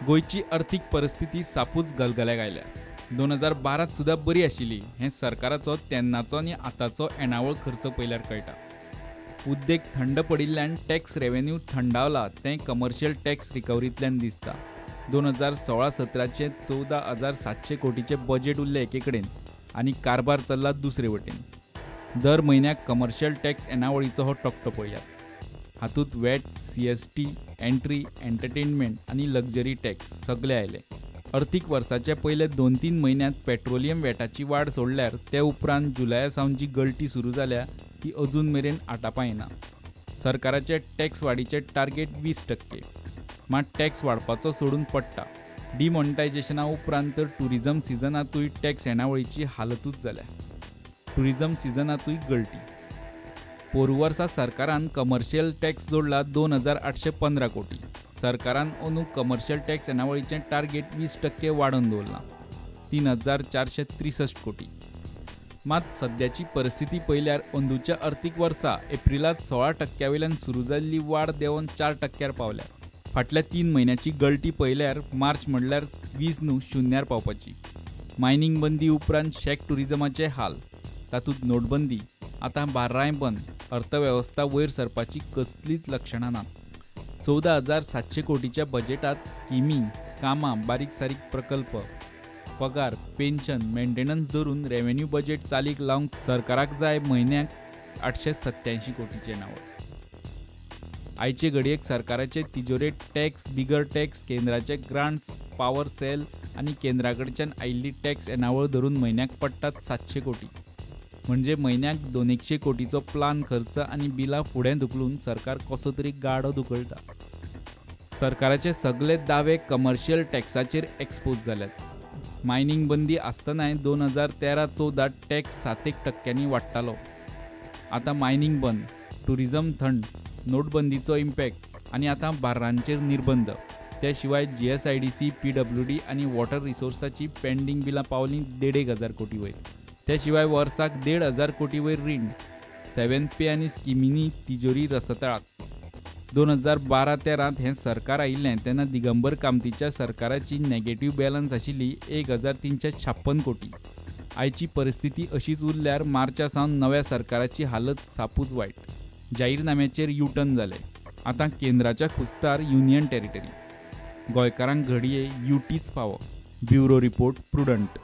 गोंयची अर्थीक परिस्थिती सापूच गलगल्याक आयल्या. 2012 सुद्दां बरी आशिल्ली हें सरकाराचो तेन्नाचो आनी आतांचो येणावळ खर्च पळयल्यार कळटा. उद्देग थंड पडिल्ल्यान टॅक्स रेव्हेन्यू थंडावला तें कमर्शियल टॅक्स रिकवरींतल्यान दिसता. 2016-17 14,700 कोटीचें बजेट उरलें एके कडेन आनी कारभार चल्ला दुसरे वटेन. दर म्हयन्याक कमर्शियल टॅक्स येणावळीचो हो तकटो पळयात. हातूंत वॅट, CST, entry, entertainment आनी लक्झरी टॅक्स सगळे आयले. अर्थीक वर्साचे पयले 2-3 म्हयन्यांत पेट्रोलियम वॅटाची वाड सोडल्यार ते उपरांत जुलया सावन जी गळटी सुरू जाल्या ती अजून मेरेन आटापा येना. सरकाराचे टॅक्स वाडीचे टार्गेट 20%, मात टॅक्स वाडपाचो सोडून पडटा. डिमॉनिटायझेशना उपरांत तर टुरिझम सिजनांतूय टॅक्स येणावळीची हालतूच जाल्या. टुरिझम सिजनांतूय गळटी. पोरू वर्सा सरकारान कमर्शियल टॅक्स जोडला 2,815 कोटी. सरकारान अंदू कमर्शियल टॅक्स येणावळीचें टार्गेट 20% वाडोवन दवरलां, 3,463 कोटी. मात सद्याची परिस्थिती पळयल्यार अंदूच्या अर्थीक वर्सा एप्रिलांत 16% वयल्यान सुरू जाल्ली वाड देंवन 4% पावल्या. फाटल्या 3 म्हयन्याची गळटी पळयल्यार मार्च म्हणल्यार 20 न्हू 0 पावपाची. मायनींग बंदी उपरांत शॅक टुरिझमाचे हाल, तातूंत नोटबंदी, आतां बार्रांय बंद. अर्थवेवस्था वयर सरपाची कसलीच लक्षणां नात. 14,700 कोटीच्या बजेटांत स्किमी, कामां, बारीक सारीक प्रकल्प, पगार, पेन्शन, मेंटेनन्स धरून रेव्हेन्यू बजेट चालीक लावंक सरकाराक जाय म्हयन्याक 887 कोटीचें येणावळ. आयचे घडयेक सरकाराचे तिजोरेंत टॅक्स, बिगर टॅक्स, केंद्राचे ग्रांट्स, पावर सेल आनी केंद्रा कडच्यान आयिल्ली टॅक्स येणावळ धरून म्हयन्याक पडटात 700 कोटी. म्हणजे म्हयन्याक 200 कोटीचो प्लान खर्च आनी बिलां फुडें धुकलून सरकार कसो तरी गाडो धुकळटा. सरकाराचे सगळे दावे कमर्शियल टॅक्साचेर एक्सपोज जाल्यात. मायनींग बंदी आसतनाय 2013-14 टॅक्स 7% वाडटालो. आतां मायनींग बंद, टुरिझम थंड, नोटबंदीचो इम्पॅक्ट आनी आतां बार्रांचेर निर्बंध. ते शिवाय GSIDC, PWD आनी वॉटर रिसोर्साची पेंडींग बिलां पावलीं 1,500 कोटी वयर. ते शिवाय वर्साक 1,500 कोटी वयर रीण, 7th पे आनी स्किमींनी तिजोरी रसतळाक. 2012-13 हें सरकार आयिल्लें तेन्ना दिगंबर कामतीच्या सरकाराची नॅगेटीव बॅलन्स आशिल्ली 1,356 कोटी. आयची परिस्थिती अशीच उरल्यार मार्चा सावन नव्या सरकाराची हालत सापूच वायट. जाहीरनाम्याचेर युटर्न जालें. आतां केंद्राच्या खुस्तार युनियन टेरिटरी. गोंयकारांक घडये युटीच फावो. Bureau report, Prudent.